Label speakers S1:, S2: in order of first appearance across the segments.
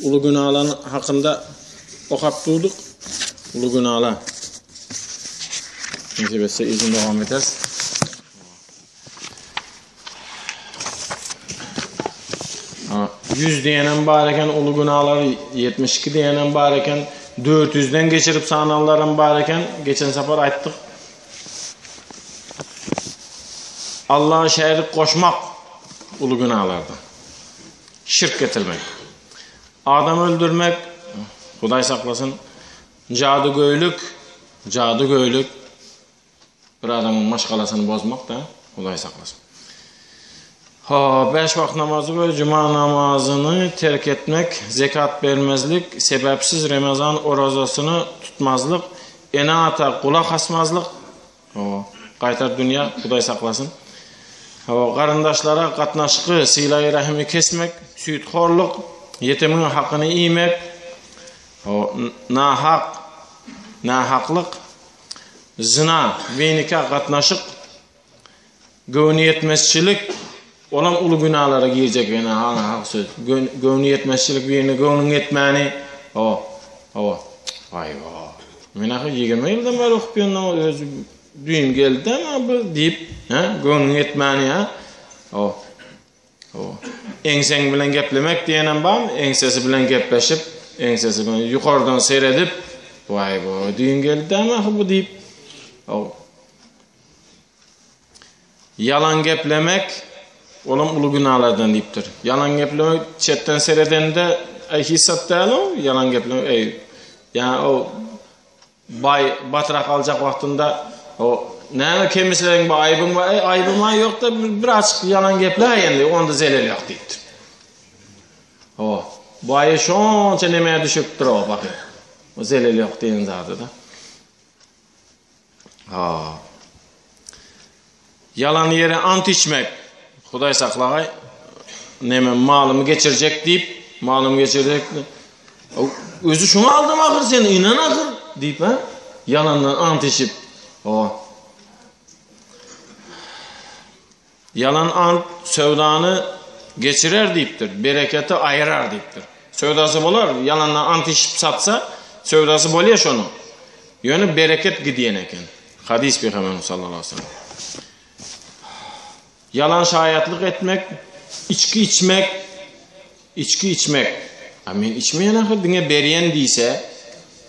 S1: Uly günalaryň hakynda okap durduk. Uly günalar. Nesip etse izin dowam ederis. Ha, 100 diýenem bar eken uly günalar, 72 diýenem bar eken, 400-den geçirip sananlaram bar eken. Geçen sapar aýtdyk. Allaha şärik goşmak uly günalardan. Şirk getirmek. Adam öldürmek, Hudaý saklasyn, jadygöýlük, jadygöýlük bir adamyň maşgalasyny bozmak da, Hudaý saklasyn. Ha, beş wagt namazy we juma namazyny terk etmek, zekat bermezlik, sebäpsiz Ramazan orazasyny tutmazlyk, ene-ata gulak asmazlyk, Hawa, gaýtar dünýä, Hudaý saklasyn. Hawa, garyndaşlara gatnaşyky, sylaýy-rahimi kesmek, süýthorluk, ýetimiň hakyny iýmek, hawa, nahak, nahaklyk, zyna, binika gatnaşyk, göwnüýetmezçilik, olam uly günalara girjek ýene hak söz. Göwnüýetmezçilik birine göwnüň ýetmäni, hawa, hawa, waý-wa. Men ahyr 20 ýyldan bäri okup ýörün, özi düýn geldi ama bu diýip, hä, göwnüň ýetmäni, hä? O. O. Eňseň bilen geplemek diýenem barmy? Eňsesi bilen gepleşip, eňsesi bilen ýokardan seredip, waý bu düýn geldi ama ahyr bu diýip. O. Ýalan geplemek olam uly günalardan diýipdir. Ýalan geplemek çetden seredende aý hiç zat däl o ýalan geplemek eý ýa o baý batrak aljak wagtynda o näme kemisleň bu aýbyň bar eý aýbym aý ýok da birazçyk ýalan gepläýen onda zelel ýok diýipdir. O baýy şonça nemä düşüpdir o baky. O zelel ýok diýen zady da. Ha. Ýalan ýere ant içmek. Hudaý saklagaý. Neme malymy geçirjek diýip, malymy geçirjek. Özi şuňa aldym ahyr sen inan ahyr diýip, ha? Ýalandan ant içip. O. Ýalan ant söwdany geçirer diýipdir, bereketi aýyrar diýipdir. Söwdasy bolar, ýalandan ant içip satsa, söwdasy bolýar şonuň. Ýöne bereket gidýän eken. Hadys Pygamberimiz sallallahu aleyhi ve sellem. Ýalan şaýatlyk etmek, içki içmek, içki içmek. A men içmeýän ahyr, diňe berýän diýse,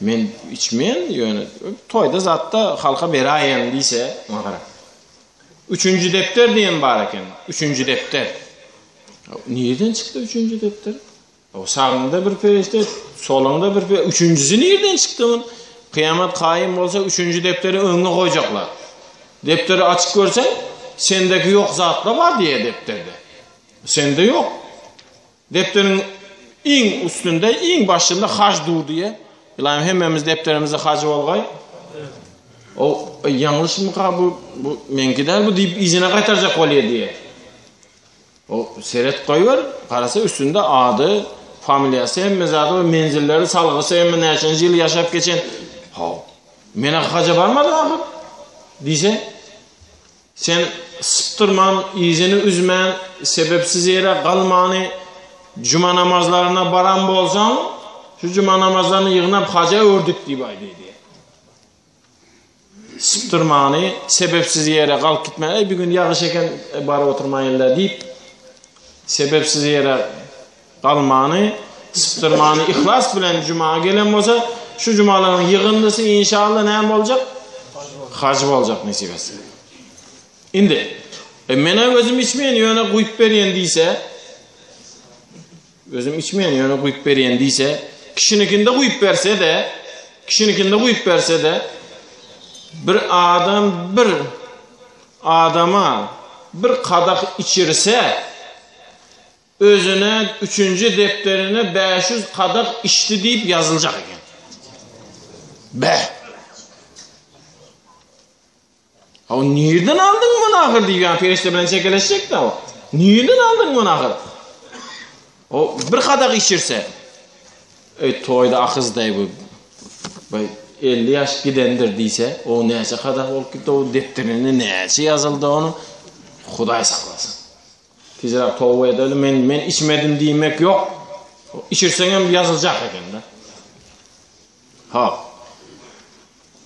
S1: men içmeýän, ýöne toýda zatda halka beräýen diýse, oňa gara. Üçünji depder diýen bar eken. Üçünji depder. Nirden çykdy üçünji depder? O sagyňda bir perişde, soluňda bir perişde. Üçünjisi nirden çykdy mun? Kyýamat kaýym bolsa üçünji depderi öňüňe goýjaklar. Depderi açyp görseň, sendeki ýok zatlar bar diýýär depderde. Sende ýok. Depderiň iň üstünde, iň başynda haj dur diýýär. Ylaýym hemmämiz depderimizde haj bolgaý. O ýalňyşmyka bu, bu meňki däl bu diýip yzyna gaýtarjak bolýar diýýär. O seret goýber, garasa üstünde ady, familiýasy, hemme zady we menzilleri, salgysy, hemme näçenji ýyl ýaşap geçen. Haw, men haja barmadym ahyr diýse, Sen sypdyrman, yzyny üzmän, sebepsiz ýere galmany juma namazlaryna baran bolsaň, şu juma namazlaryny ýygnap haja öwürdik diýip aýdy diýýär. Sypdyrmany, sebepsiz ýere galyp gitmän, eý bir gün ýagyş eken, e, baryp oturmaýyn-da diýip, sebepsiz ýere galmany, sypdyrmany yhlas bilen juma gelen bolsa, şu jumalaryň ýygyndysy inşallah näme boljak? Haj boljak nesip etse. Indi, e, men-ä özüm içmeýän, ýöne guýup berýän diýse, özüm içmeýän, ýöne guýup berýän diýse, kişinikinde guýup berse-de, kişinikinde guýup berse-de, bir adam bir adama bir kadak içirse, Özüne üçünji depderine 500 kadak içdi diýip ýazyljak eken. Beh! Ha nirden aldyň muny ahyr diýip, ýa perişde bilen çekeleşjek-de o. Nirden aldyň muny ahyr? O bir kadak içirse, Eý toýda akyzdaý bu. Baý 50 ýaş gidendir diýse, o näçe kadak bolup gitdi, o depderine näçe ýazyldy ony? Hudaý saklasyn. Tizräk toba edeli, men men içmedim diýmek ýok. Içirseňem ýazyljak eken-de. Ha.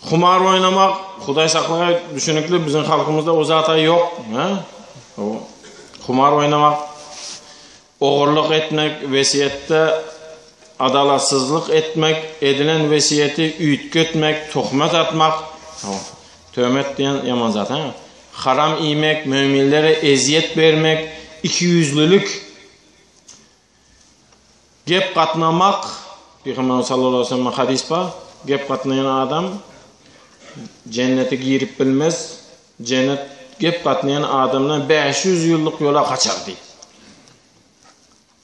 S1: Humar oýnamak, Hudaý saklagaý, düşünikli biziň halkymyzda o zat ýok, ha? O humar oýnamak, ogurlyk etmek, wesýetde adalatsyzlyk etmek, edilen wesýeti üýtgetmek, töhmet atmak. Töhmet diýen ýaman zat, ha? Haram iýmek, möminlere ezýet bermek, ikiýüzlülik. Gep gatnamak, Pygamberimiz sallallahu aleyhi ve sellem hadys bar, gep gatnaýan adam jennete girip bilmez, jennet gep gatnaýan adamdan 500 ýyllyk ýola gaçar diýip.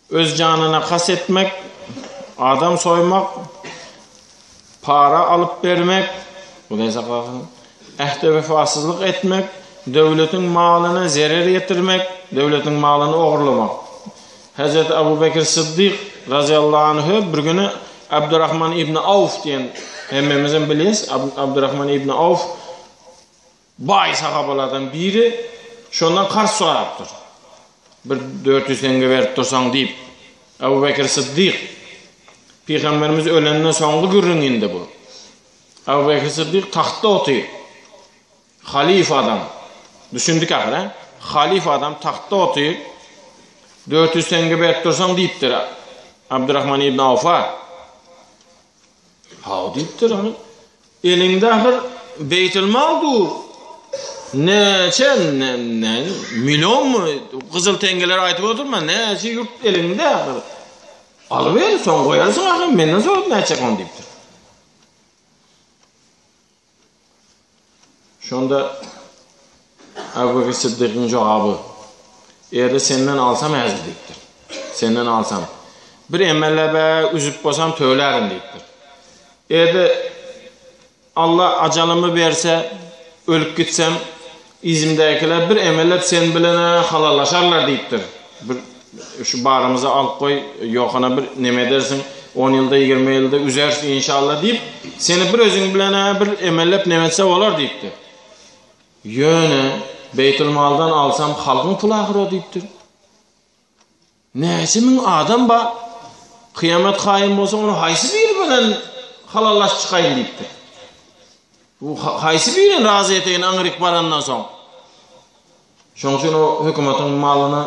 S1: Öz janyna kas etmek, adam soýmak, para alyp bermek, Hudaý saklasyn, ähde wefasyzlyk etmek, döwletiň malyna zerer ýetirmek, döwletiň malyny ogurlamak. Hezreti Abu Bekir Syddyk razyýallahu anhu bir güni Abdurrahman ibn Awf diýen hemmemizem bilýäs, Abdurrahman ibn Awf baý sahabalardan biri şondan karz sorapdyr. Bir 400 teňňe berip dursaň diýip. Abu Bekir Syddyk Pygamberimiz ölenden soňky gürrüň indi bu. Abu Bekir Syddyk tagtda otyr. Halyf adam. Düşündik ahyr, he? Halyf adam tagtda otyr. 400 teňňe berip dursaň diýipdir Abdurrahman ibn Awfa. Haw diýipdir ony. Eliňde ahyr Beýtülmal dur. Näçe ne, ne, millionmy gyzyl teňňeler aýdyp oturma, näçe ýurt eliňde ahyr. Alyber, soň goýarsyň ahyr, menden sorap näçe ony diýipdir. Şonda Abu Bekir Siddigiň jogaby, Eger-de senden alsam häzir diýipdir. Senden alsam, bir emellebe üzüp bolsam tölärin diýipdir. Eger-de Allah ajalymy berse, ölüp gitsem, yzymdakylar bir emellep sen bilen halallaşarlar diýipdir. Bir şu barymyzy alyp goý, ýokana bir neme edersiň, on ýylda, ýigrimi ýylda üzeris inşallah diýip, seni bir özüň bilen-ä bir emellep neme etse bolar diýipdir. Ýöne Beýtulmaldan alsam halkyň puly ahyr o diýipdir. Näçe müň adam bar, kyýamat kaýym bolsa ony haýsy biri bilen halallaşyp çykaýyn diýipdir. Bu haýsy birini razy eteýin aňryk barandan soň. Şoň üçin o hökümetiň malyna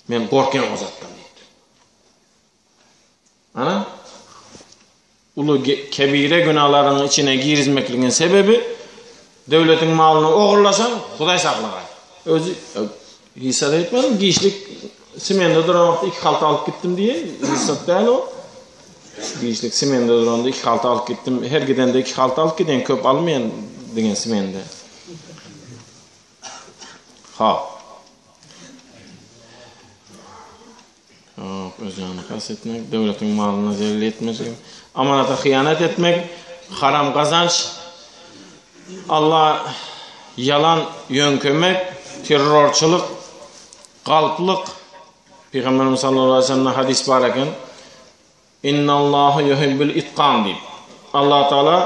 S1: men gorkýan o zatdan diýipdir. Ana uly kebire günalaryň içine girizmekligiň sebebi döwletiň malyny ogurlasaň Hudaý saklagaý. Özi hiç zat etmedim, giçlik simende duran wagtda iki halta alyp gitdim diýe, hiç zat däl o. Giçlik simende duranda iki halta alyp gitdim. Her gidende iki halta alyp gidýän, köp almaýan diňe simende. Ha. Hop, öz janyny kast etmek, döwletiň malyna zelel etmek, amanata hyýanat etmek, haram gazanç, Allah ýalan ýöňkemek, terrorçylyk, galplyk. Pygamberimiz sallallahu aleyhi ve sellem hadis bar eken. Innallaha yuhibbul itkan diýip. Allah Taala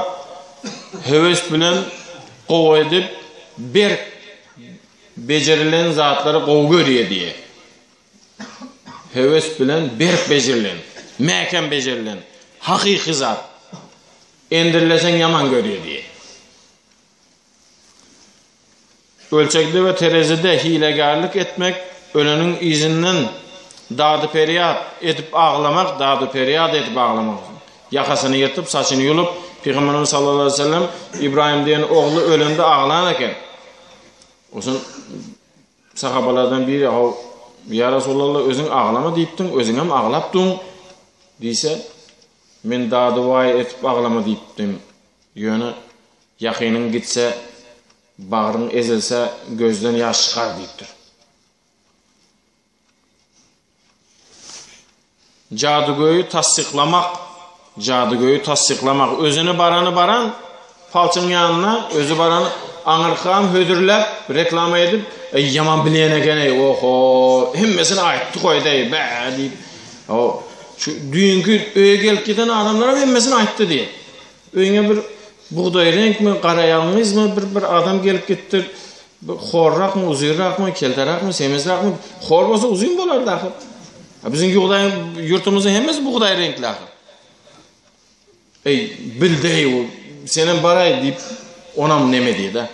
S1: höwes bilen gowy edip berk bejerilen zatlary gowy görýär diýýär. Höwes bilen berk bejerilen, mäkäm bejerilen hakyky zat. Endirleseň ýaman görýär diýýär. Ölçegde we terezide hilegärlik etmek, öleniň yzyndan dady-perýat edip aglamak, dady-perýat edip aglamak. Ýakasyny ýyrtyp, saçyny ýulup, Pygamberimiz sallallahu aleýhi we sellem Ybraýym diýen ogly ölende aglan eken. Onsoň sahabalardan biri, Haw, ýa Resulallah, özüň aglama diýipdiň, özüňem aglapdyň diýse, Men dady-waý edip aglama diýipdim. Ýöne ýakynyň gitse, bagryň ezilse, gözden ýaş çykar diýipdir. Jadygöýi tassyklamak, jadygöýi tassyklamak, özüne barany baran, palçyň ýanyna özi baran aňyrkam hödürläp, reklama edip, eý ýaman bilýän eken-eý, oho, hemmesini aýtdy goýdy-eý, bä diýip, o, şu düýnki öýe gelip giden adamlaram hemmesini aýtdy diýip. Öýüňe bir bugdaý reňkmi, garaýagyňyzmy bir bir adam gelip gitdir. Bir horrakmy, uzynrakmy, kelterakmy, semizrakmy? Hor bolsa uzyn bolardy ahyr. Biziň ýugdaýyň ýurtumyzyň hemmesi bugdaý reňkli ahyr. Eý, bildeý, senem baraý diýip, onam neme diýdi.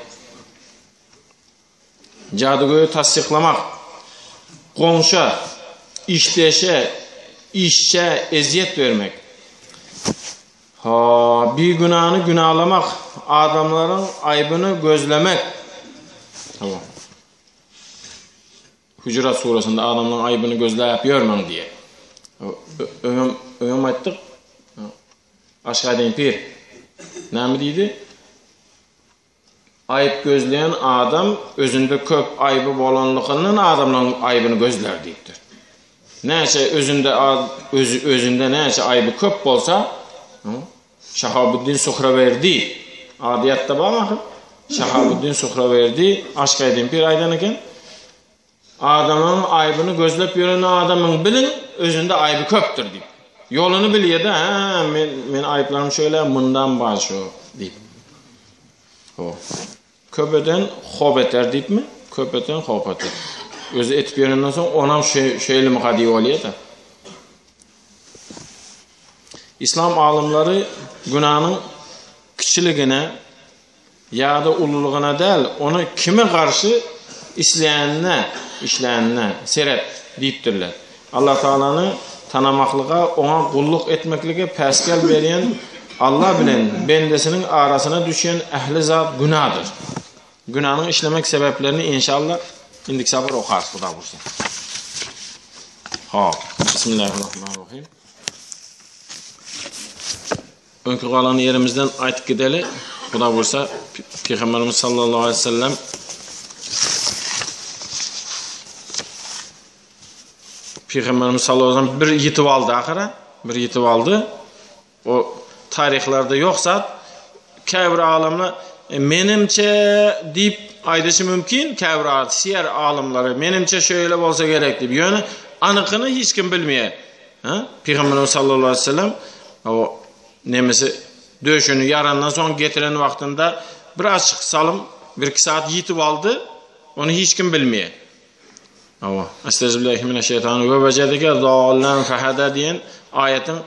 S1: Jadygöýi tassyklamak, goňşa, işdeşe, işçä ezýet bermek. Ha, bigünäni günalamak, adamlaryň aýbyny gözlemek. Hawa. Hujurat surasynda adamlaryň aýbyny gözläp ýörmäň diýýär. Öňem öňem aýtdyk. Aşgadyň pir näme diýdi? Aýyp gözleýän adam özünde köp aýby bolanlygyndan adamlaryň aýbyny gözlär diýipdir. Näçe özünde öz, özünde näçe aýby köp bolsa, Şahabuddin Suhrawerdi ady ýatda barmy ahyr? Şahabuddin Suhrawerdi Aşgaýdyn pir aýdan eken. Adamyň aýbyny gözlep ýören adamyň biliň özünde aýby köpdür diýip. Ýoluny bilýär-de, hä, men men aýyplarym şöyle, mundan bar şu diýip. Ho. Köp eden hop eter diýipmi? Köp eden hop eter. Özi etip ýörenden soň onam şeýlemika diýip bolýar-da. Islam alymlary günäniň kiçiligine ýa-da ululygyna däl, ony kime garşy isleýänine, işlänine seret diýipdirler. Allah Tagalany tanamaklyga, oňa gulluk etmeklige päsgel berýän Allah bilen bendesiniň arasyna düşýän ähli zat günadyr. Günäniň işlemek sebäplerini inşallah indiki sapar okarys Huda buýursa. Hop, Bismillahirrahmanirrahim. Öňki galan ýerimizden aýtyp gideli. Huda buýursa, Pygamberimiz sallallahu aleyhi ve sellem Pygamberimiz sallallahu aleyhi ve sellem bir ýitip aldy ahyra, bir ýitip aldy. O taryhlarda ýok zat. Käbir alymlar e, menimçe diýip aýdyşy mümkin, käbir siýer alymlary menimçe şeýle bolsa gerek diýip. Ýöne anykyny hiç kim bilmeýär. Ha? Pygamberimiz sallallahu aleyhi ve sellem o nemesi döşüni ýarandan soň getiren wagtynda bir açyk salym, bir iki saat ýitip aldy. Ony hiç kim bilmeýär. Hawa. Estağfirullah mineşşeytan we wejedeke zallan fehada diýen aýatyň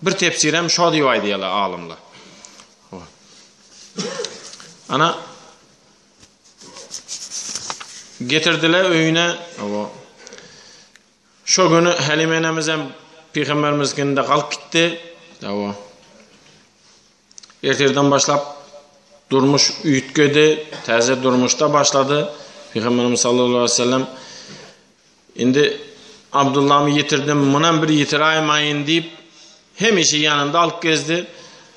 S1: bir tefsiri hem şo diýip aýdýarlar alymlar. Ana getirdiler öýüne. Hawa. Şo güni Halime enemiz hem Pygamberimiziňkinde galyp gitdi. Hawa. Ertirden başlap durmuş üýtgedi, täze durmuşda başlady. Pygamberimiz sallallahu aleyhi ve sellem indi Abdullahmy ýitirdim, munam bir ýitiräýmäýin diýip, hemişe ýanynda alyp gezdi.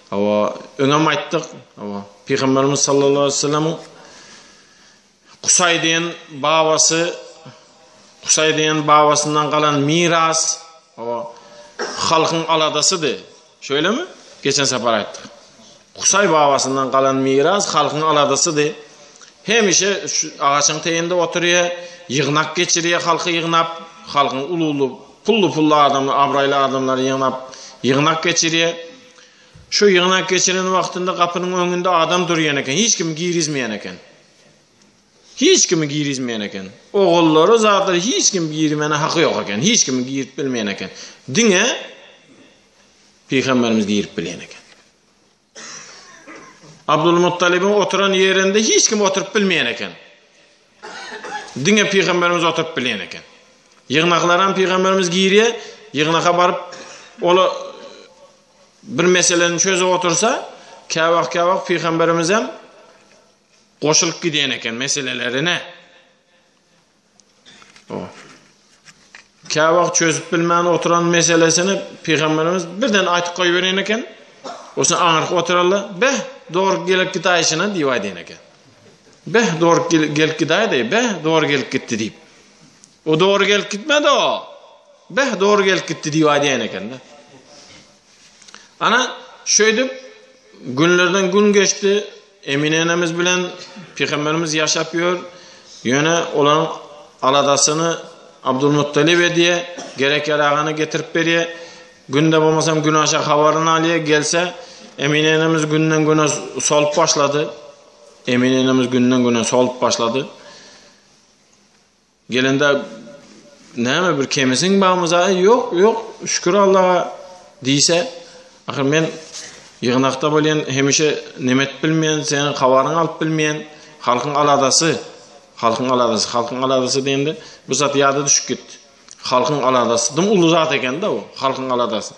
S1: Hawa, öňem aýtdyk. Hawa, Pygamberimiz sallallahu aleyhi ve sellemiň Kusaý diýen babasy Kusaý diýen babasyndan galan miras o halkyň aladasydy. Şeýlemi? Geçen sapar aýtdyk. Kusaý babasyndan galan miras halkyň aladasydy. Hemişe şu agaçyň teýinde oturýar, ýygnak geçirýär, halky ýygnap, halkyň uly-uly, pully-pully adamlar, abraýly adamlary ýygnap, ýygnak geçirýär. Şu ýygnak geçiren wagtynda gapynyň öňünde adam durýan eken, hiç kimi girizmeýän eken. Hiç kimi girizmeýän eken. Ogullary, zatlary hiç kim girmäne haky ýok eken. Hiç kimi girip bilmeýän eken. Diňe Pygamberimiz girip bilýän eken. Abdulmuttalibiň oturan ýerinde hiç kim oturyp bilmeýän eken. Diňe Pygamberimiz oturyp bilýän eken. Ýygnaklaram Pygamberimiz girýär, ýygnaka baryp ola bir meseleni çözüp otursa, käwagt käwagt Pygamberimiz hem goşulyp gidýän eken meselelerine. O. Käwagt çözüp bilmän oturan meselesini Pygamberimiz birden aýtyp goýberýän eken. Osa aňyrky oturarlar, beh, dogry gelip gidäýşine diýip aýdýan eken. Beh, dogry gelip gidäýdi, beh, dogry gelip gitdi diýip. O dogry gelip gitmedi o. Beh, dogry gelip gitdi diýip aýdýan eken-de. Ana, şeýdip günlerden gün geçdi. Emine enemiz bilen Pygamberimiz ýaşap ýör. Ýöne olaryň aladasyny Abdulmuttalib edýär, gerek-ýaragyny getirip berýär. Günde bolmasam günaşa habaryny alýar, gelse Emine enemiz günden güne solup başlady. Emine enemiz günden güne solup başlady. Gelende. Näme bir kemisiň barmy zaý? Ýok, ýok, şükür Allaha diýse, ahyr men ýygnakda bolýan, hemişe neme edip bilmeýän, seniň habaryňy alyp bilmeýän, halkyň aladasy, halkyň aladasy, halkyň aladasy diýende bu zat ýada düşüp gitdi. Halkyň aladasy, dym uly zat eken-de bu, halkyň aladasy.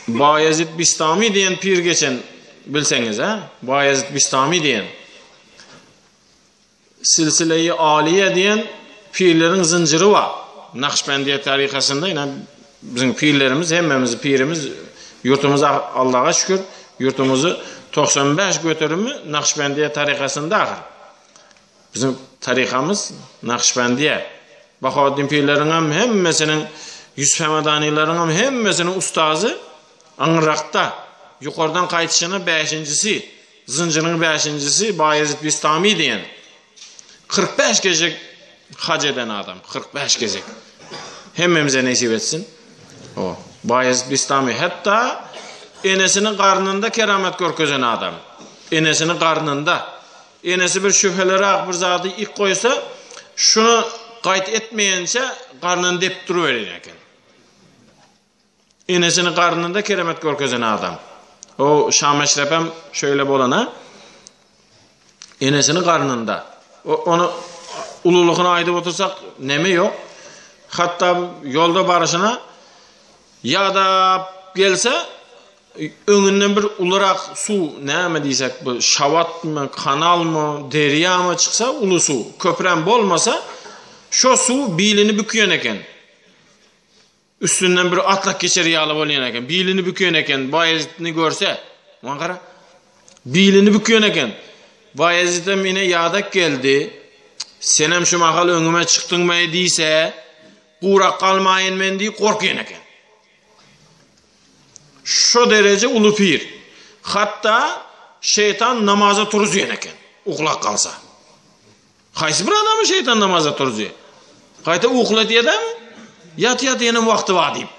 S1: Baýezit Bistami diýen pir geçen bilseňiz, hä? Baýezit Bistami diýen. Silsile-i Aliýe diýen pirleriň zynjyry bar. Nakşbendiýe tarykasynda ine biziň pirlerimiz hemmemiz pirimiz ýurtumyz Allaha şükür ýurtumyzy 95 göterimi Nakşbendiýe tarykasynda ahyr. Biziň tarykamyz Nakşbendiýe. Bahaoddin pirleriň hem hemmesiniň Ýusuf Hemadanylaryň hem hemmesiniň ustazy aňryrakda ýokardan gaýdyşyna bäşinjisi Zynjyryň bäşinjisi Baýezit Bistami diýen 45 gezek hac eden adam, 45 gezek. Hemmemize nesip etsin. O Baýezit Bistami hatda enesiniň garnynda keramet görkezen adam. Enesiniň garnynda. Enesi bir şübheliräk bir zady ik goýsa, şuny gaýt etmeýänçä garnyny depip duruberýän eken. Enesiniň garnynda keremet görkezen adam. O Şameşrepem şöyle bolana. Enesiniň garnynda. O, onu ululygyny aýdyp otursak neme ýok. Hatda ýolda baryşyna ýadap gelse öňünden bir ulurak suw näme diýsek bu şawatmy, kanalmy, derýamy çyksa uly suw, köprem bolmasa şo suw bilini bükýän eken. Üstünden bir atlak geçer ýaly bolýan eken. Bilini bükýän eken. Baýezitni görse. Muňa gara. Bilini bükýän eken. Baýezitem ine ýadak geldi. Senem şu mahal öňüme çykdyňmy diýse, gurak galmaýyn men diýip gorkýan eken. Şo dereje uly pir. Hatda şeýtan namaza turuzýan eken. Uklap galsa. Haýsy bir adamy şeýtan namaza turuzýar? Gaýta ukladýadamy? Ýat ýat ýene wagty bar diýip.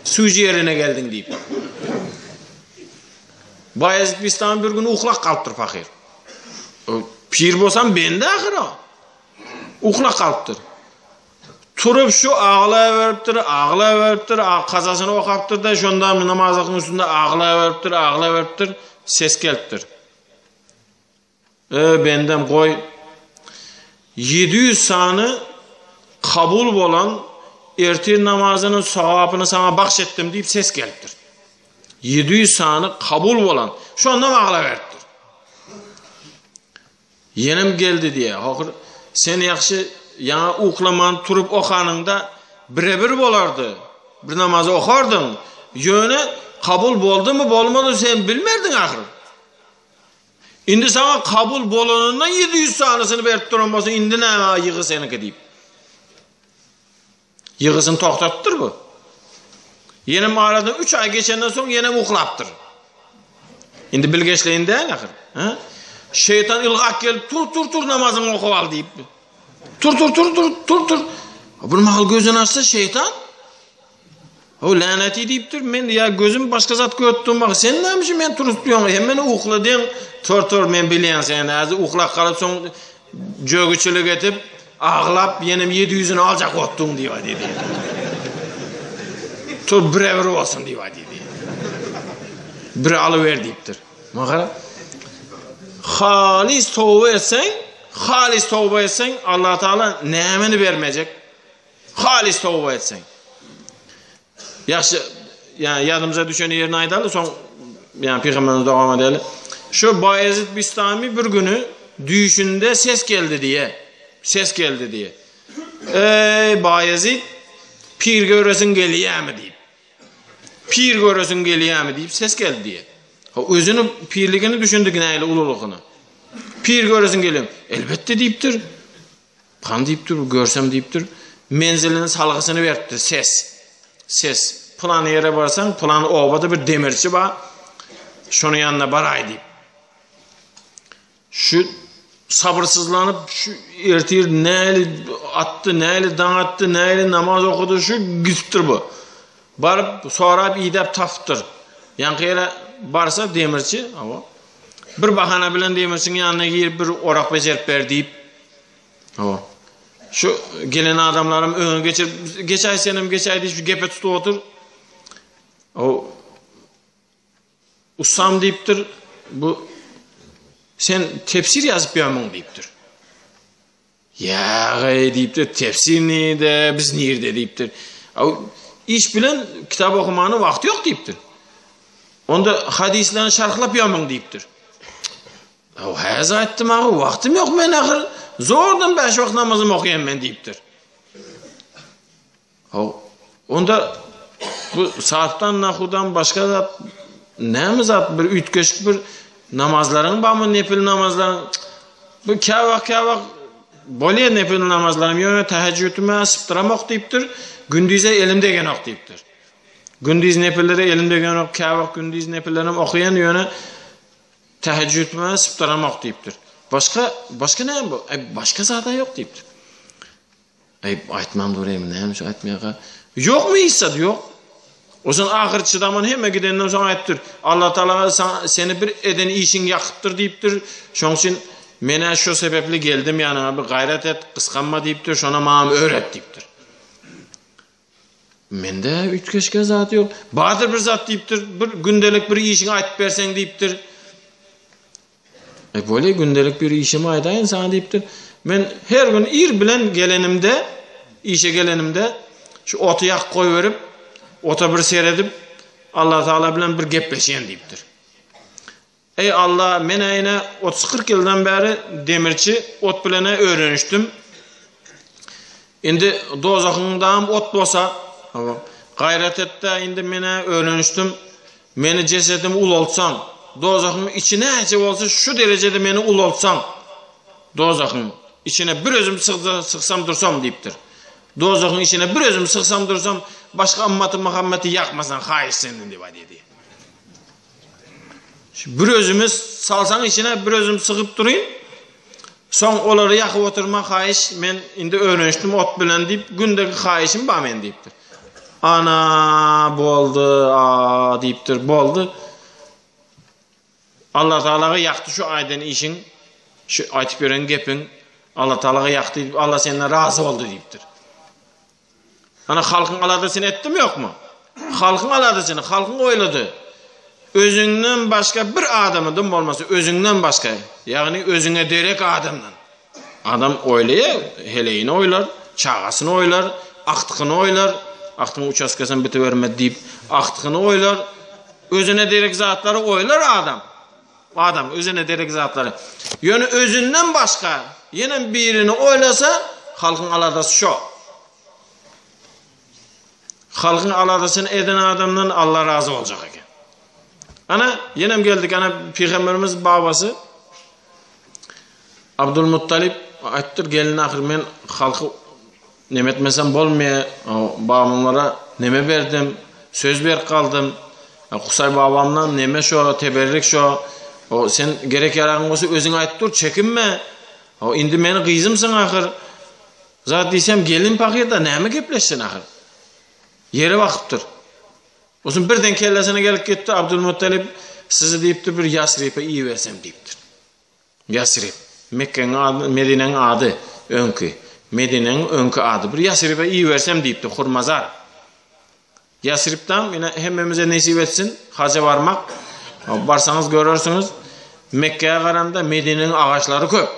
S1: Süýji ýerine geldiň diýip. Baýezit Bistami bir gün uklap galypdyr pahyr. Pir bolsam bende ahyr o. Uklap galypdyr. Turup şu aglaberipdir, aglaberipdir, kazasyny okapdyr da şonda namazlygyň üstünde aglaberipdir, aglaberipdir, ses gelipdir. Eý, bendem, goý, 700 sany kabul bolan ertir namazynyň sogapyny saňa bagş etdim diýip ses gelipdir. 700 sany kabul bolan, şondan aglaberipdir. Ýenem geldi diýýär. Ahyr sen ýagşy ýaňa uklaman turup okanyňda bire-bir bolardy. Bir namazy okardyň. Ýöne kabul boldumy, bolmady sen bilmerdiň ahyr. Indi saňa kabul bolanyndan 700 sanysyny berip duran bolsa, indi näme ýygy seniňki diýip. Ýygysyny togtatypdyr bu. Ýenem aradan 3 aý geçenden soň ýenem uklapdyr. Indi bilgeşleýin däl ahyr. Ha? Şeytan ylgap gelip tur tur tur namazyňy okup al diýip. Tur tur tur tur tur tur. Bir mahal gözüni açsa şeytan O läneti diýipdir, men ýa gözüm başga zat görüp durmak, sen näme üçin men turup diýoň, hem meni ukla diýen, tor tor men bilýän sen, häzir uklap galyp soň jögüçilik edip, aglap ýenem 700-üni aljak otduň diýip diýdi. Tur bire-bir bolsun diýip diýdi. Bir alyber diýipdir. Maňa halis toba etseň, halis toba etseň, Allah Taala nämeni bermejek? Halys toba etseň. Ýagşy, ýa ýadymyza düşen ýerini aýdaly, soň ýa pygamberimiz dowam edeli. Şu Baýezid Bistami bir güni düýşünde ses geldi diýe. Ses geldi diýe. Eý Baýezid, pir göresiň gelýärmi diýip. Pir göresiň gelýärmi diýip ses geldi diýe. Ha özüni pirligini düşündi nähili ululygyny. Pir göresiň gelýärmi? Elbetde diýipdir. Hany diýipdir, görsem diýipdir. Menzilini salgysyny beripdir, ses. Ses. Pylan ýere barsaň, pylan obada bir demirçi bar. Şonuň ýanyna baraý diýip. Şu sabyrsyzlanyp şu ertir näli atdy, näli daň atdy, näli namaz okudy, şu gidipdir bu. Baryp sorap idäp tapypdyr. Ýaňky ýere barsa demirçi, hawa. Bir bahana bilen demirçiň ýanyna girip bir orak bejerip ber diýip. Hawa. Şu gelen adamlaram öňe geçirip, geçäý senem geçäý diýip şu gepe tutup otur. O Ussam diýipdir, bu sen tefsir ýazyp ýörmüň diýipdir. Ýa-eý diýipdir, tefsir nirde, biz nirde diýipdir. Iş bilen kitap okumana wagty ýok diýipdir. Onda hadyslerini şarhlap ýörmüň diýipdir. Aw, häzir aýtdym agy, wagtym ýok men ahyr, zordan bäş wagt namazymy okaýan men diýipdir. Haw, onda bu sarfdan, nahudan başga zat näme zat bir üýtgeşik bir namazlaryň barmy, nepil namazlaryň? Bu käwagt käwagt bolýar nepil namazlarym, ýöne tähejjüdime sypdyramok diýipdir, gündize elim degenok diýipdir. Gündiz nepillere elim degenok, käwagt gündiz nepillerim okaýan, ýöne tähejjüdime sypdyramok diýipdir. Başga, başga näme bu? Aý, başga zat-a ýok diýipdir. Aý, aýtman duraýmy, näme üçin aýtmaýarka? Ýokmy hiç zat? Ýok. Osan ahyr çydaman hemme gidenden soň aýtdyr. Allah Taala seni bir eden işiň ýakypdyr diýipdir. Şoň üçin men-ä şo sebäpli geldim ýanyňa bir gaýrat et, gysganma diýipdir, şona maňam öwret diýipdir. Mende üýtgeşike zat ýok. Bardyr bir zat diýipdir, bir gündelik bir işiňi aýtyp berseň diýipdir. E bolýa gündelik bir işimi aýdaýyn saňa diýipdir. Men her gün ir bilen gelenimde, işe gelenimde şu oty ýakyp goýberip, ota bir seredip, Allah Taala bilen bir gepleşýän diýipdir. Eý Alla, men ine 30-40 ýyldan bäri demirçi ot bilen öwrenişdim. Indi dozahyňdam ot bolsa, gaýrat et-de indi men-ä öwrenişdim. Meni jesedimi ulaltsaň, dozahyň içi näçe bolsa şu derejede meni ulaltsaň, dozahyň içine bir özüm sygsam dursam diýipdir. Dozahyň içine bir özüm sygsam dursam, başga ymmaty Muhammeti ýakmasaň haýyş senden diýip aýdýar diýýär. Şu bir özümi salsaň içine bir özüm sygyp durayyn. Soň olary ýakyp oturma haýyş, men indi öwrenişdim ot bilen diýip, gündeki haýyşym bar men diýipdir. Ana boldy, a diýipdir, boldy. Allah Taalaga ýakdy şu aýdan işiň, şu aýtyp ýören gepiň, Allah Taalaga ýakdy diýip, Allah senden razy boldy diýipdir. Ana halkyň aladasyny etdimi ýokmy? Halkyň aladasyny, halkyň oýlady. Özüňden başga bir adamy dym bolmasa özüňden başga, ýagny özüňe derek adamdan. Adam oýlaýar, heleýini oýlar, çagasyny oýlar, agtygyny oýlar, agtygyň uçastkasyny bitibermedi diýip, agtygyny oýlar, özüne derek zatlary oýlar adam. Adam özüne derek zatlary. Ýöne özünden başga ýene birini oýlasa, halkyň aladasy şo. Halkyň aladasyny eden adamdan Allah razy boljak eken. Ana, ýenem geldik, ana pygamberimiz babasy Abdulmuttalip aýtdyr, gelin ahyr men halky neme etmesem bolmaýar, babamlara neme berdim, söz berip galdym. Husaý babamdan neme şo, teberrik şo. O sen gerek ýaragyň bolsa özüň aýtyp dur, çekinme. O indi meni gyzymsyň ahyr. Zat diýsem gelin pahyr-da näme gepleşsin ahyr. Ýere bakypdyr. Osun birden kellesine gelip gitdi Abdulmuttalip sizi diýipdir bir Ýasripe ibersem diýipdir. Ýasrib, Mekgeň ady, Medinäň ady öňki. Medinäň öňki ady. Bir Ýasribe ibersem diýipdir Hurmazar. Ýasribdam ine hemmemize nesip etsin haja barmak. Barsaňyz görersiňiz. Mekgä garanda Medinäň agaçlary köp.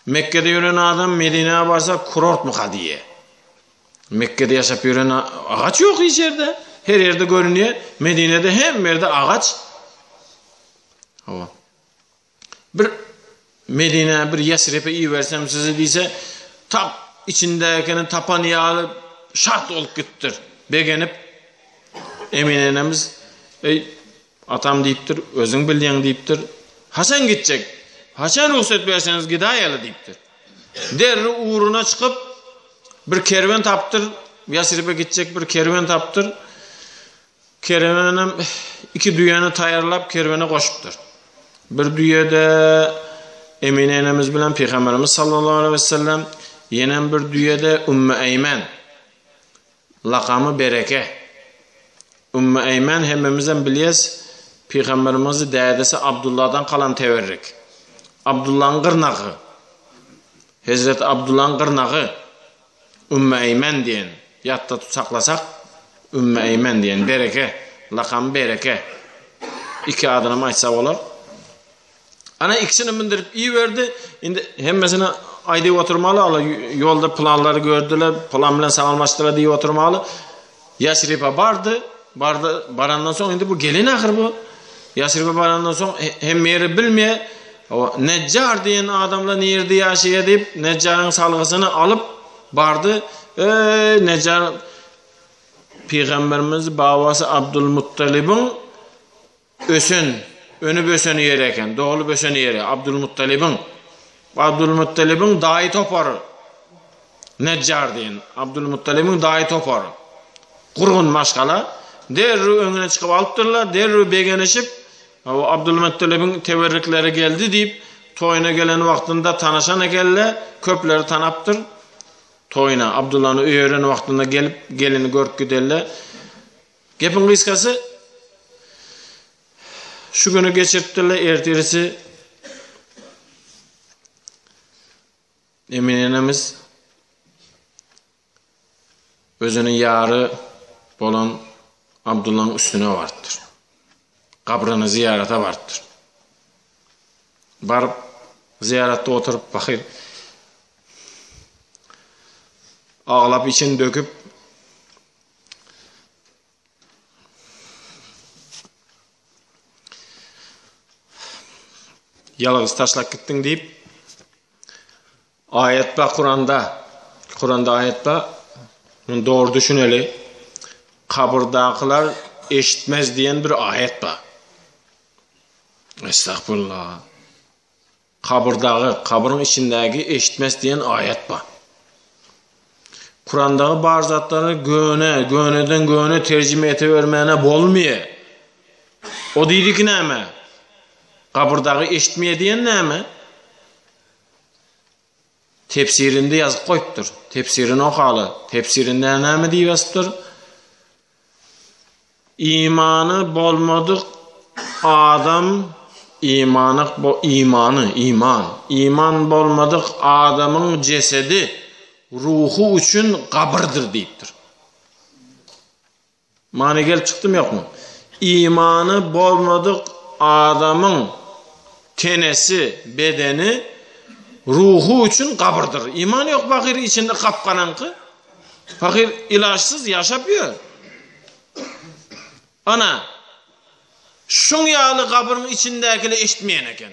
S1: Mekgede ýören adam Medinä barsa kurortmyka diýýär. Mekgede ýaşap ýören agaç ýok hiç ýerde. Her ýerde görünýär. Medinede hemme ýerde agaç. Hawa. Bir Medinä bir Ýesripe ibersem sizi diýse, tap içindäkini tapan ýaly şat bolup gitdir. Begenip Emine enemiz, Eý, Atam diýipdir, özüň bilýäň diýipdir. Haçan gitjek? Haçan rugsat berseňiz gidäýeli diýipdir. Derrew ugruna çykyp, bir kerwen tapdyr, Ýasribe gitjek bir kerwen tapdyr. Kerwenem iki düýäni taýýarlap kerwene goşupdyr. Bir düýede Emine enemiz bilen Pygamberimiz sallallahu aleyhi ve sellem, ýenem bir düýede Ümmü Eýmen. Lakamy Bereke. Ümmü Eýmen hemmemizem bilýäs, Pygamberimizi dädesi Abdullahdan kalan teberrik. Abdullahyň gyrnagy. Hezreti Abdullaň gyrnagy Ümmü Eýmen diýen, ýatda tut saklasak, Ümmü Eýmen diýen, Bereke, lakamy Bereke. Iki adynam aýtsa bolar. Ana ikisini mindirip iberdi. Indi hemmesini aýdyp oturmaly, ala ýolda planlary gördüler, plan bilen sagalmaşdylar diýip oturmaly. Ýasribe bardy, bardy, barandan soň indi bu gelin ahyr bu. Ýasribe barandan soň hemme ýeri bilmeýär. Nejjar diýen adamlar nirde ýaşaýar diýip, Nejjaryň salgysyny alyp bardy. Eý, Nejjar pygamberimiz babasy Abdul Muttalibiň Ösen, önüp-ösen ýeri eken, doglup ösen ýeri Abdulmuttalibiň. Abdulmuttalibiň daýy topary. Nejjar diýen Abdulmuttalibiň daýy topary. Gurgun maşgala. Derrew öňüne çykyp alypdyrlar, derrew begenişip, Abdulmuttalibiň teberrikleri geldi diýip, toýuna gelen wagtynda tanyşan ekenler, köpleri tanapdyr. Toýuna, Abdullany öýeren wagtynda gelip, gelini görüp gidenler. Gepiň gysgasy, şu güni geçiripdirler, ertirisi Emine enemiz özüniň ýary bolan Abdullanyň üstüne barypdyr. Gabryna zyýarata barypdyr. Baryp, zyýaratda oturyp, pahyr aglap içini döküp, Ýalgyz taşlap gitdiň diýip aýat bar Kuranda. Kuranda aýat bar. Muny dogry düşüneli. Kabyrdakylar eşitmez diýen bir aýat bar. Estagfurullah. Kabyrdagy, kabryň içindäki eşitmez diýen aýat bar. Kurandagy bar zatlary göne, göneden göne terjime etebermäne bolmaýar. O diýdiki näme? Kabyrdagy eşitmeýär diýen näme? Tefsirinde ýazyp goýupdyr. Tefsirini okaly. Tefsirinde näme diýip ýazypdyr? Imany bolmadyk adam imany imany iman iman bolmadyk adamyň jesedi ruhy üçin gabyrdyr diýipdir. Many gelip çykdymy ýokmy? Imany bolmadyk adamyň tenesi, bedeni ruhy üçin gabyrdyr. Iman ýok pahyr içinde gap-garaňky. Pahyr ilaçsyz ýaşap ýör. Ana, şuň ýaly gabryň içindäkini eşitmeýän eken.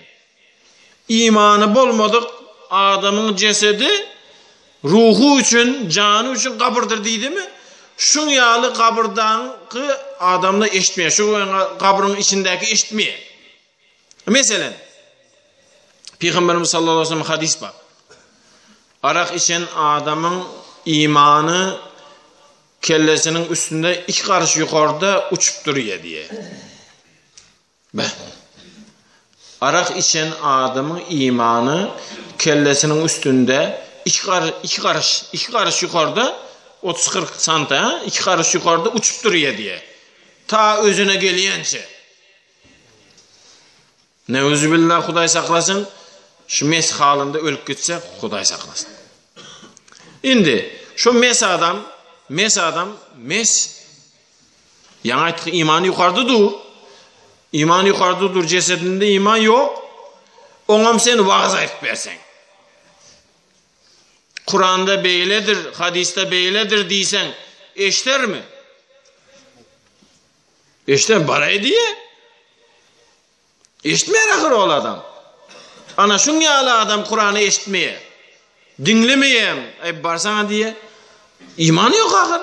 S1: Imany bolmadyk adamyň jesedi ruhy üçin, jany üçin gabyrdyr diýdimi? Şuň ýaly gabyrdaky adamlar eşitmeýär. Şu gabryň içindäki eşitmeýär. Meselem, Pygamberimiz sallallahu aleyhi ve sellem hadys bar. Arak içen adamyň imany kellesiniň üstünde iki garyş ýokarda uçup durýar diýýär. Beh. Arak içen adamyň imany kellesiniň üstünde iki gar iki garyş, iki garyş ýokarda 30-40 santa, iki garyş ýokarda uçup durýar diýýär. Ta özüne gelýänçe. Neuzubillah Hudaý saklasyn, şu mes halynda ölüp gitse Hudaý saklasyn. Indi şu mes adam, mes adam, mes ýaňy aýtdyk iman ýukarda dur. Iman ýukarda dur, jesedinde iman ýok. Oňam sen wagyz aýdyp berseň. Kuranda beýledir, hadysda beýledir diýseň, eşdermi? Eşden baraý diýe. Eşitmeýär ahyr ol adam. Ana şuň ýaly adam Kurany eşitmeýär. Diňlemeýär. Aý barsaňa diýe. Iman ýok ahyr.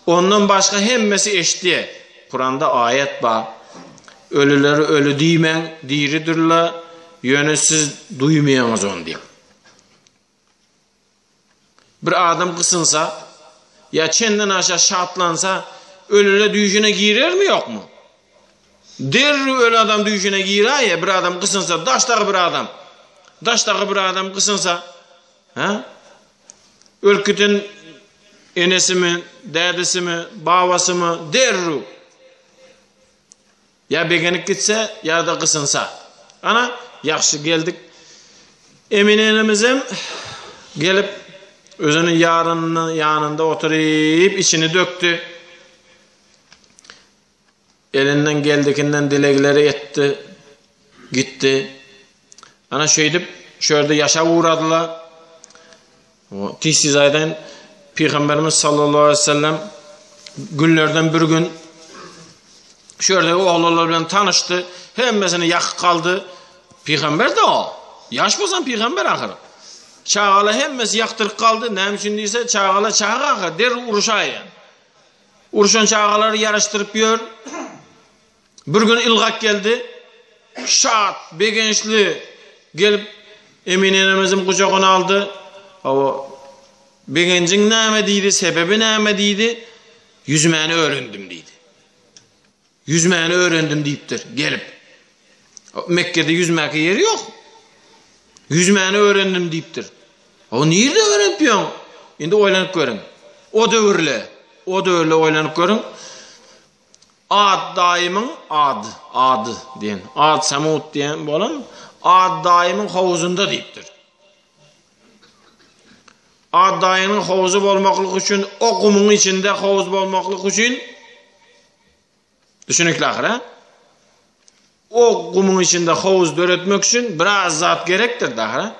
S1: Ondan başga hemmesi eşitýär. Kuranda aýat bar. Ölüleri ölü diýmäň, diridirler. Ýöne siz duýmaýaňyz ony diýip. Bir adam gysynsa, ýa çenden aşa şatlansa, ölüle düýşüne girermi ýokmy? Derrew öli adam düýşüne giräýe, bir adam gysynsa, daşdagy bir adam, daşdagy bir adam gysynsa, hä? Ölüp giden enesimi, dädesimi, babasymy derrew Ýa begenip gitse, ýa-da gysynsa. Ana, ýagşy geldik. Emine enemizem. Gelip, özüniň ýarynyň ýanynda oturyp, içini dökdi. Elinden geldikinden dilegleri etdi, gitdi. Ana şeýdip, şu ýerde ýaşap ugradylar. Tizsiz aýdaýyn, Pygamberimiz sallallahu aleyhi ve sellem günlerden bir gün şu ýerdeki oglanlar bilen tanyşdy. Hemmesini ýakyp kaldy. Pygamber de o. Ýaş bolsam pygamber ahyr. Çagalar hemmesi ýakdyryp galdy. Näme üçin diýse, çagalar çaga ahyr, derrew uruşaýýar. Urşan çagalary ýaraşdyryp ýör. Bir gün ylgap geldi. Şat, begençli gelip Emine enemiziň gujagyna aldy. Hawa, begenjiň näme diýdi, sebebi näme diýdi. Ýüzmäni öwrendim diýdi. Ýüzmäni öwrendim diýipdir, gelip. Mekgede ýüzmäke ýeri ýok. Ýüzmäni öwrendim diýipdir. O nirde öwrenip ýöň? Indi oýlanyp görüň. O döwürle, o döwürle oýlanyp görüň. Ad daýymyň ad, ad diýen, ad Samut diýen bolan ad daýymyň howuzynda diýipdir. Ad daýynyň howuzy bolmaklyk üçin o gumuň içinde howuz bolmaklyk üçin düşünikli ahyr, ha? O gumuň içinde howuz döretmek üçin biraz zat gerekdir da, ha?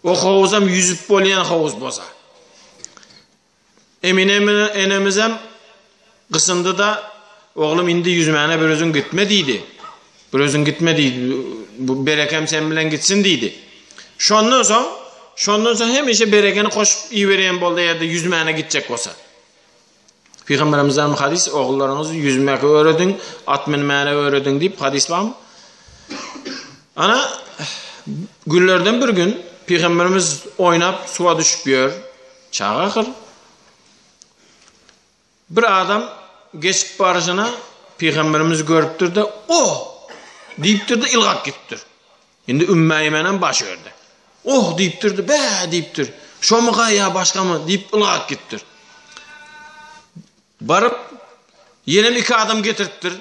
S1: O howuzam ýüzüp bolýan howuz bolsa. Emine enemizem gysyndy-da, Oglum, indi ýüzmäne bir özüň gitme diýdi. Bir özüň gitme diýdi. Bu berekem sen bilen gitsin diýdi. Şondan soň, şondan soň hemişe berekeni goşup iberýän boldy eger-de ýüzmäne gitjek bolsa. Pygamberimizden hadys, ogullaryňyzy ýüzmäge öwrediň, at münmäne öwrediň diýip hadys barmy? Ana, günlerden bir gün Pygamberimiz oýnap suwa düşüp ýör. Çaga ahyr. Bir adam geçip baryşyna Pygamberimizi görüpdir-de, Oh! diýipdir-de ylgap gitipdir. Indi Ümmü Eýmenem baş ördi. Oh diýipdir-de, bä diýipdir. Şomyka ýa başgamy diýip ylgap gitipdir. Baryp, ýenem iki adam getiripdir.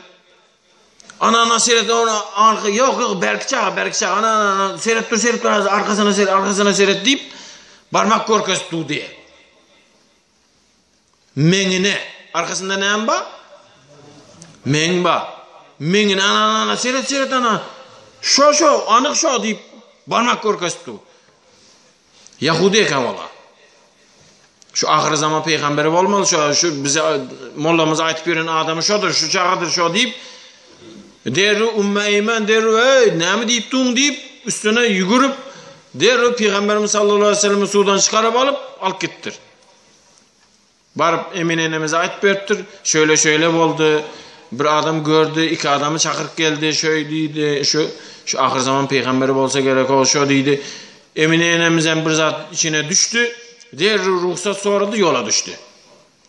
S1: Ana ana seret ona arka ýok ýok bärki çaga bärki çaga ana ana ana seret dur seret dur arkasyna seret arkasyna seret diýip barmak görkezip dur diýe. Meňine arkasynda näme bar? Meň bar. Meňine ana ana ana seret seret ana. Şo şo anyk şo diýip barmak görkezip dur. Ýahudi eken olar. Şu ahyr zaman peýgamberi bolmaly şu, şu bize mollamyz aýtyp ýören adamy şodur, şu çagadyr şo diýip derrew Ümmü Eýmen derrew eý näme diýip duň diýip üstüne ýügürip derrew Pygamberimiz sallallahu aleyhi ve sellemi suwdan çykaryp alyp alyp gitdir. Baryp Emine enemize aýtyp beripdir. Şöyle-şöyle boldy. Bir adam gördi, iki adamy çakyryp geldi, şöý diýdi, şu şu ahyr zaman pygamberi bolsa gerek ol şo diýdi. Emine enemizem bir zat içine düşdi. Derrew rugsat sorady, ýola düşdi.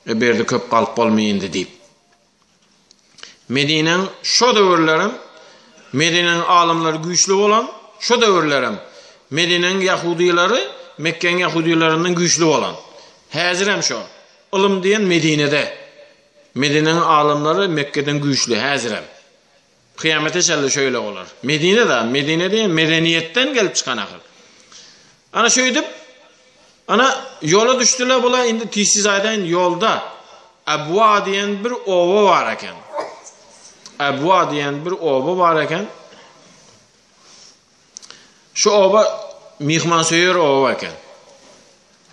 S1: E berde köp galyp bolmaý indi diýip. Medinäň şo döwürlerem Medinäň alymlary güýçli bolan, şo döwürlerem Medinäň ýahudylary Mekgäň ýahudylaryndan güýçli bolan. Häzirem şo. Ylym diýen Medinede. Medinäň alymlary Mekgeden güýçli häzirem. Kyýamete çenli şöyle bolar. Medine da, Medine diýen medeniýetden gelip çykan ahyr. Ana şöýdüp, ana ýola düşdüler bular indi tizsiz aýdaýyn ýolda Abwa diýen bir oba bar eken. Abwa diýen bir oba bar eken. Şu oba myhmansöýer oba eken.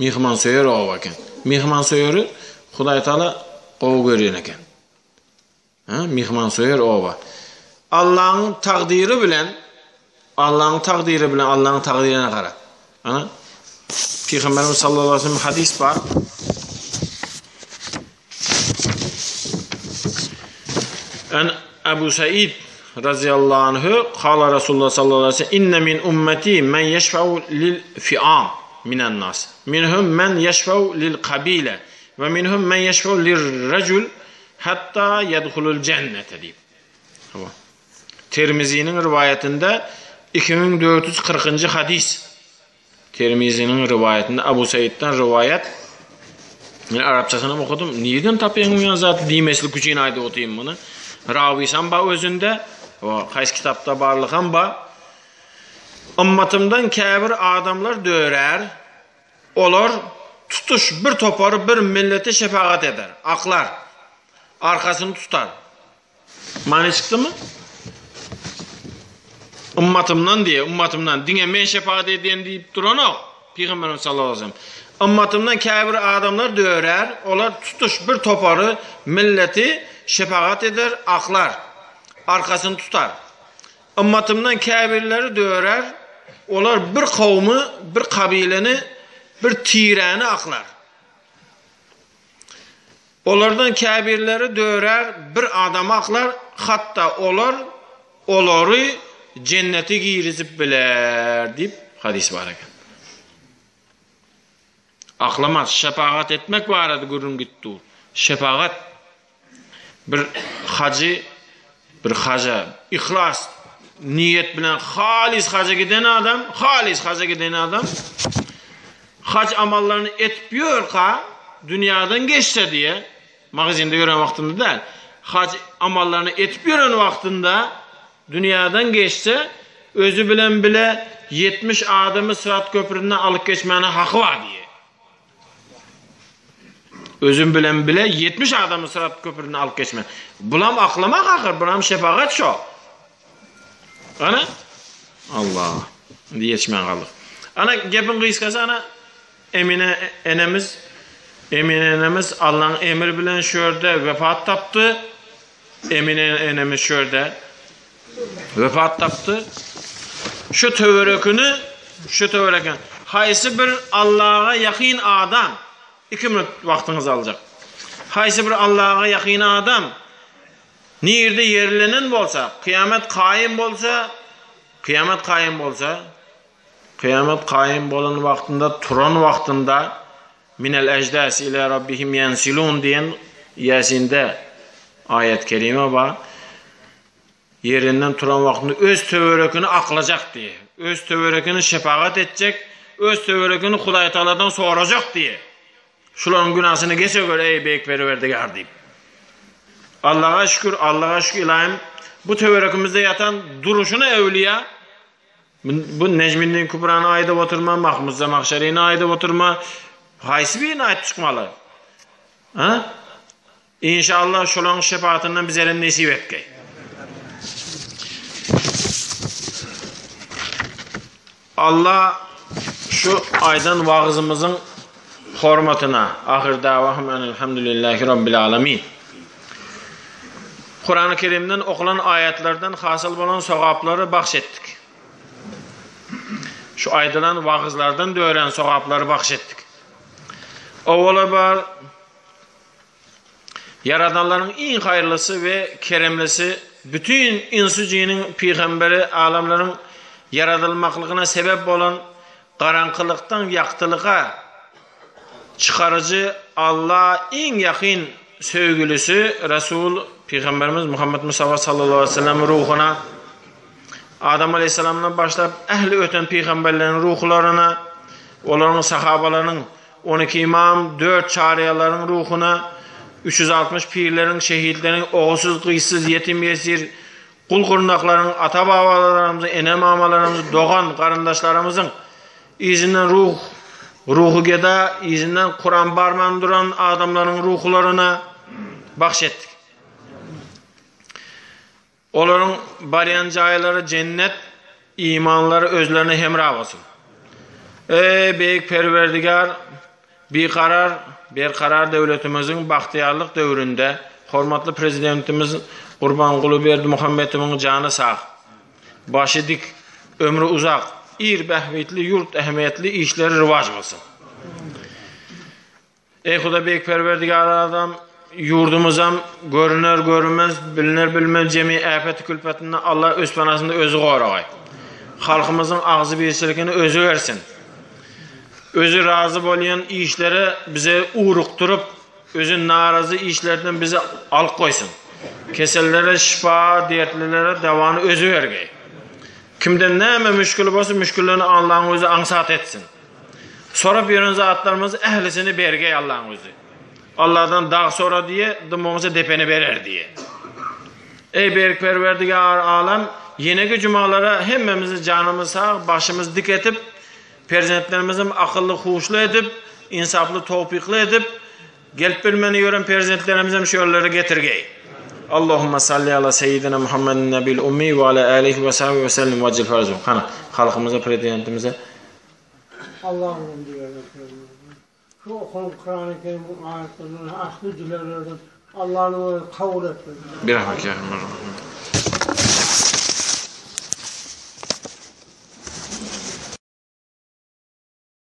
S1: Myhmansöýer oba eken. Myhmansöýeri Hudaý Taala gowy görýän eken. Hä, myhmansöýer oba. Allaň takdyry bilen, Allaň takdyry bilen, Allaň takdyryna gara. Ana, Pygamberimiz sallallahu aleyhi ve sellem hadis bar. An Abu Said radıyallahu anhu kala Resulullah sallallahu aleyhi ve sellem inne min ummeti men yeşfe'u lil fi'am minen nas. Minhum men yeşfe'u lil kabile ve minhum men yeşfe'u lir recul Hatta ýedhulul jennete diýip. Hawa. Termiziniň riwaýatynda 2440-njy hadys. Termiziniň riwaýatynda Abu Saidden riwaýat. Men arapçasyny okadym. Nirden tapýaň bu zat diýmeslik üçin aýdyp otyryn muny. Rawisam bar özünde. Hawa, haýsy kitapda barlykam bar. Ymmatymdan käbir adamlar dörär. Olar tutuş bir topary, bir milleti şepagat eder, aklar, arkasyny tutar. Many çykdymy? Ymmatymdan diýe, ymmatymdan diňe men şepagat edýän diýip duranok Pygamberimiz sallallahu aleyhi ve sellem. Ymmatymdan käbir adamlar dörär, olar tutuş bir topary, milleti şepagat eder, aklar, arkasyny tutar. Ymmatymdan käbirleri dörär, olar bir kowmy, bir kabileni, bir tiräni aklar. Olardan käbirleri dörär, bir adamy aklar, hatda olar olary jennete girizip biler diýip hadys bar eken. Aklamaz, şepagat etmek barada gürrüň gidip dur. Şepagat bir hajy bir haja yhlas niýet bilen halys haja giden adam, halys haja giden adam haj amallaryny etip ýörka dünýadan geçse diýe, magazinde ýören wagtynda däl, haj amallaryny etip ýören wagtynda dünýadan geçse, özi bilen bile 70 adamy Syrat köpründen alyp geçmäne haky bar diýe. Özüm bilen bile 70 adamy Syrat köpründen alyp geçme. Bulam aklamak ahyr, bulam şefagat şo. Ana Allah. Indi ýetişmän galdyk. Ana gepiň gysgasy ana Emine enemiz Emine enemiz Allaň emri bilen şu ýerde wepat tapdy. Emine enemiz şu ýerde wepat tapdy. Şu töwerekini, şu töwerekini haýsy bir Allaha ýakyn adam, 2 minut wagtyňyzy aljak. Haýsy bir Allaha ýakyn adam nirde ýerlenen bolsa, kyýamet kaýym bolsa, kyýamet kaýym bolsa, kyýamet kaýym bolan wagtynda, turan wagtynda Minel ejdasi ila rabbihim ýensilun diýen Ýasinde aýat kerime bar. Ýerinden turan wagtynda öz töwerekini aklajak diýe. Öz töwerekini şepagat etjek, öz töwerekini Hudaý Tagaladan sorajak diýe. Şularyň günasyny geçe gör eý beýik Perwerdigär diýip. Allaha şükür, Allaha şükür ilaýym bu töwerekimizde ýatan duruşyna öwliýa Bu Nejmiddin Kübrany aýdyp oturma, Mahmud Zamahşaryny aýdyp oturma. Haýsy birini aýdyp çykmaly? Ha? İnşallah şolaryň şefaatyndan bize nesip etgeý. Allah şu aýdan wagyzymyzyň hormatyna ahyr dawahum enelhamdülillahi rabbil alamin. Kurany Kerimden okulan aýatlardan hasyl bolan sogaplary bagş etdik. Şu aýdylan wagyzlardan dörän sogaplary bagş etdik. Owala bar Ýaradanlaryň iň haýyrlysy we keremlisi, bütin ynsu-jiniň pygamberi, alamlaryň ýaradylmaklygyna sebäp bolan, garaňkylykdan ýagtylyga çykaryjy Alla iň ýakyn söýgülisi Resul pygamberimiz Muhammet Mustafa sallallahu aleyhi ve sellem ruhuna, Adam aleyhisselamdan başlap ähli öten pygamberleriň ruhlaryna, olaryň sahabalarynyň 12 imam, 4 çaryýarlaryň ruhuna, 360 pirleriň, şehitleriň, ogulsyz, gyzsyz, ýetim-ýesir, gul-gurnaklaryň, ata-babalarymyzyň, ene-mamalarymyzyň, dogan, garyndaşlarymyzyň yzyndan ruh, ruhy geda, yzyndan Kuran barman duran adamlaryň ruhlaryna bagş etdik. Olaryň barýan jaýlary jennet, imanlary özlerine hemra bolsun. Eý, beýik Perwerdigär, Bikarar, berkarar döwletimiziň bagtyýarlyk döwründe hormatly Prezidentimiz Gurbanguly Berdimuhamedowyň jany sag, başy dik, ömri uzak, ir bähbitli, ýurt ähmiýetli işleri rowaç bolsun. Eý Huda Beýik Perwerdigär Azam, ýurdumyzam görüner görünmez, biliner bilmez jemi äpeti külpetinden Allah öz panasynda özi goragaý. Halkymyzyň agzybirçiligini özi bersin. Özi razy bolýan işlere bize ugrukdyryp, özi narazy işlerden bizi alyp goýsun. Kesellere şypa, dertlilere dawany özi bergeý. Kimde näme müşgili bolsa, müşgillerini Allaň özi aňsat etsin. Sorap ýören zatlarymyzy ählisini bergeý Allaň özi. Alladan dag sora diýe, dymyňça depeni berer diýe. Eý Beýik Perwerdigär Alem, ýeneki jumalara hemmemizi janymyz sag, başymyz dik etip, Perzentlerimizem akylly huşly edip, ynsaply towpykly edip, gelip bilmeni ýören perzentlerimizem şu ýerlere getirgeý. Allahumma salli ala seyyidina Muhammedin nebil ummi we ala alihi we sahbihi we sellim we acil farajum. Hany halkymyza prezidentimize
S2: Allah'ım diýerler. Şu okan Kurany Kerimiň aýatlaryndan ähli dileglerden Allanyň özi kabul etsin.
S1: Birahmet ya Erhamer Rahimin.